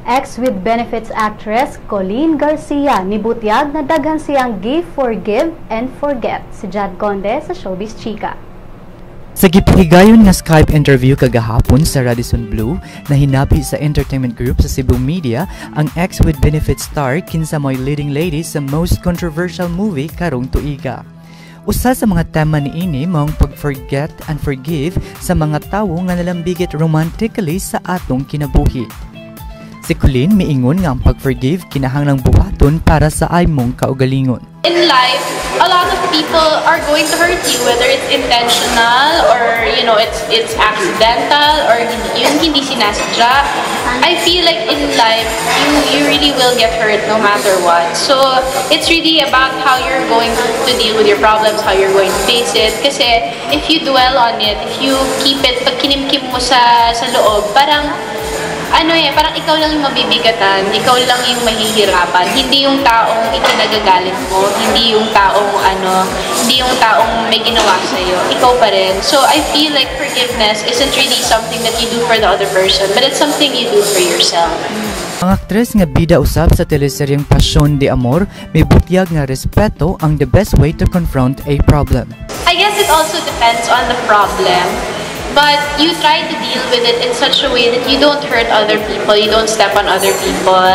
Ex with Benefits actress Coleen Garcia nibutyag na daghan siyang give, forgive, and forget. Si Jad Conde sa Showbiz Chika. Sa gipahigayon nga Skype interview kagahapon sa Radisson Blu na hinabi sa Entertainment Group sa Cebu Media, ang ex with benefits star kinsa mo'y leading lady sa most controversial movie karong tuiga. Usa sa mga tema niini maong pag-forget and forgive sa mga tawo nga nalambigit romantically sa atong kinabuhi. Si Coleen miingon nga ang pag-forgive kinahanglang buhaton para sa imong kaugalingon. In life, a lot of people are going to hurt you, whether it's intentional or it's accidental or hindi, yung hindi sinasadya. I feel like in life, you really will get hurt no matter what. So it's really about how you're going to deal with your problems, how you're going to face it. Kasi if you dwell on it, if you keep it, pag kinimkim mo sa loob, parang ano eh, parang ikaw lang yung mabibigatan, ikaw lang yung mahihirapan, hindi yung taong ikinagagalit mo, hindi yung taong ano, hindi yung taong may ginawa sa'yo, ikaw pa rin. So I feel like forgiveness isn't really something that you do for the other person, but it's something you do for yourself. Ang aktres nga bida usab sa teleseryeng Pasyon de Amor may butyag nga respeto ang the best way to confront a problem. I guess it also depends on the problem. But you try to deal with it in such a way that you don't hurt other people, you don't step on other people.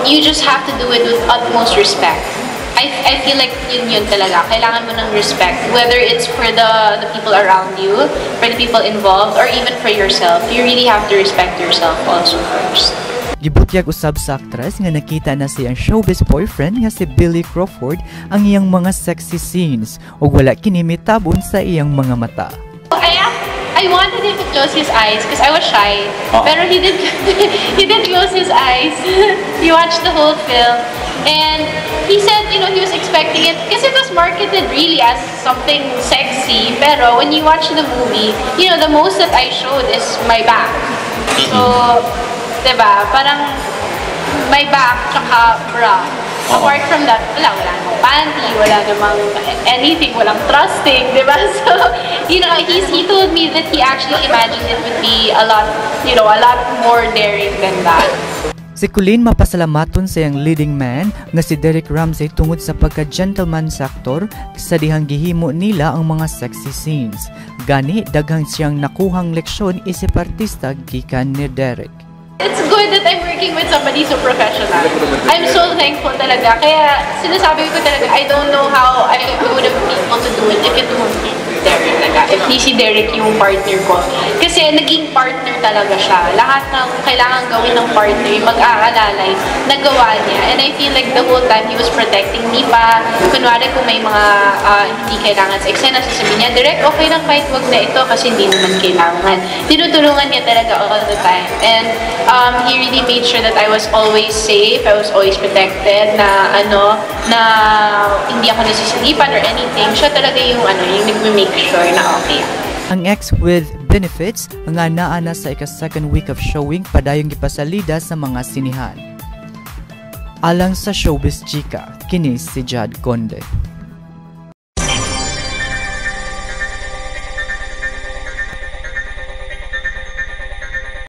You just have to do it with utmost respect. I feel like yun yun talaga. Kailangan mo ng respect. Whether it's for the people around you, for the people involved, or even for yourself. You really have to respect yourself also first. Gibutyag usab sa aktres nga nakita na siyang showbiz boyfriend nga si Billy Crawford ang iyang mga sexy scenes ug wala kini mitabon sa iyang mga mata. I wanted him to close his eyes because I was shy. Pero he did close his eyes. He watched the whole film. And he said, he was expecting it because it was marketed really as something sexy. Pero when you watch the movie, the most that I showed is my back. So, diba, parang my back tsaka bra. Apart from that, wala namang panty, wala namang anything, walang thrusting, di ba? So, he told me that he actually imagined it would be a lot more daring than that. Si Coleen mapasalamaton sa iyang leading man nga si Derek Ramsey tungod sa pagka-gentleman sa aktor sa dihang gihimo nila ang mga sexy scenes. Gani daghang siyang nakuhang leksyon isip artista gikan ni Derek. It's good that I'm working with somebody so professional. I'm so thankful talaga. Kaya sinasabi ko talaga, I don't know how I would have been able to do it if it won't be Derek talaga. If di si Derek yung partner ko. Kasi naging partner talaga siya. Lahat ng kailangan gawin ng partner, yung mag-aalalay, nagawa niya. And I feel like the whole time he was protecting me pa. Kunwari kung may mga hindi kailangan sa eksena, sasabihin niya, "Direk, okay lang kahit wag na ito kasi hindi naman kailangan." Tinutulungan niya talaga all the time. And he really made sure that I was always safe, I was always protected, na ano, na hindi ako nasisilipan or anything. Siya talaga yung ano, yung nagme-make sure na okay ako. Ang Ex with Benefits nga naa na sa ika-second week of showing padayong gipasalida sa mga sinihan. Alang sa Showbiz Chika, kini si Jad Conde.